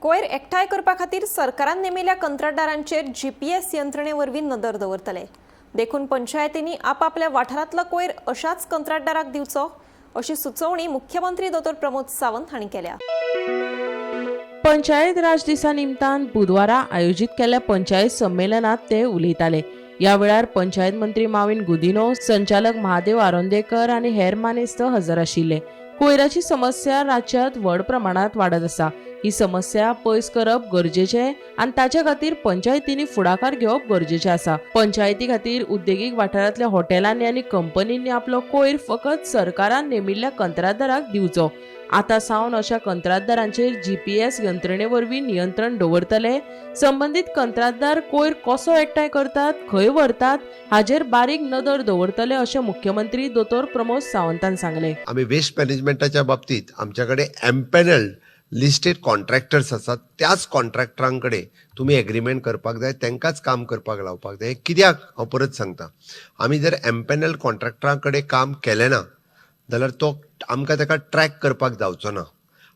कोयर एकठांय करपा खातीर सरकारान नेमिल्ल्या कंत्राटदारांचेर जीपीएस यंत्रणे वरवीं नदर दवरतले. देखून पंचायतींनी आपापल्या वाठारांतलो कोयर अशाच कंत्राटदाराक दिवचो, अशी सुचोवणी मुख्यमंत्री दोतोर प्रमोद सावंत हांणी केल्या. पंचायत राज दिसा निमतान बुधवारा आयोजीत केल्ल्या पंचायत संमेलनात ते उलयताले. ह्या वेळार पंचायत मंत्री माविन गुदिनो, संचालक महादेव आरोंदेकर आनी हेर मानेस्त हजर आशिल्ले. कोयराची समस्या राज्यांत व्हड प्रमाणात वाडत आसा. ही समस्या पयस करप गरजेचें आनी ताचे खातीर पंचायतींनी फुडाकार घेवप गरजेचें आसा. पंचायती खातीर उद्देगीक वाठारांतल्या हॉटेलांनी आनी कंपनींनी आपलो कोयर फकत सरकारान नेमिल्ल्या कंत्राटदाराक दिवचो. आतां सावन अशा कंत्राटदारांचेर जीपीएस यंत्रणे वरवीं नियंत्रण दवरतले. संबंदीत कंत्राटदार कोयर कसो एकठांय करतात, खंय व्हरतात हाजेर बारीक नदर दवरतले, अशें मुख्यमंत्री दोतोर प्रमोद सावंतान सांगलें. आमी वेस्ट मॅनेजमेंटाच्या बाबतीत आमच्या कडेन एम्पॅनल्ड लिस्टेड कॉन्ट्रॅक्टर्स आसात. त्याच कॉन्ट्रॅक्टरां कडेन तुमी एग्रीमेंट करपाक जाय, तांकांच काम करपाक लावपाक जाय. कित्याक, हांव परत सांगता, आमी जर एम्पॅनल्ड कॉन्ट्रॅक्टरां कडेन काम केलें ना जाल्यार तो आमकां ताका ट्रॅक करपाक जावचो ना.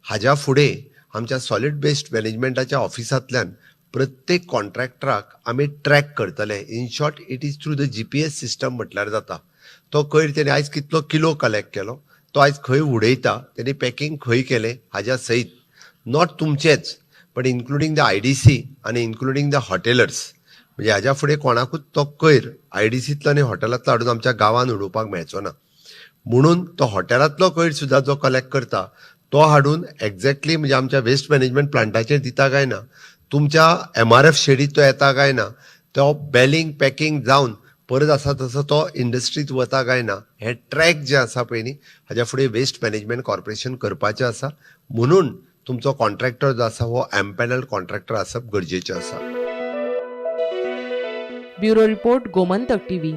हाज्या फुडें आमच्या सॉलीड वेस्ट मॅनेजमेंटाच्या ऑफिसांतल्यान प्रत्येक कॉन्ट्रॅक्टराक आमी ट्रॅक करतले. In short, it is through the GPS system म्हटल्यार जाता. तो कोयर तेणी आयज कितलो किलो कलेक्ट केलो, तो आयज खंय उडयता, तेणी पॅकिंग खंय केलें, हाज्या सयत, not तुमचेच but including the IDC आनी इन्क्लुडींग the हॉटेलर्स. म्हणजे हाज्या फुडें कोणाकूच तो कोयर आयडीसींतलो आनी हॉटेलांतलो हाडून आमच्या गांवांत उडोवपाक मेळचो ना. म्हणून तो हॉटेलांतलो कोयर सुद्दां जो कलेक्ट करता, तो हाडून एक्झॅक्टली म्हणजे आमच्या वेस्ट मॅनेजमेंट प्लांटाचेर दिता काय ना, तुमच्या एमआरएफ शेडीत तो येता काय ना, तो बेलिंग पॅकिंग जावन परत आसा तसो तो इंडस्ट्रीत वता काय ना, हे ट्रॅक जे आसा पळय न्ही, हाज्या फुडें वेस्ट मॅनेजमेंट कॉर्पोरेशन करपाचें आसा. म्हणून तुमचो कॉन्ट्रॅक्टर जो आसा, हो एम्पॅनल कॉन्ट्रॅक्टर आसप गरजेचें आसा. Bureau report, Gomantak TV.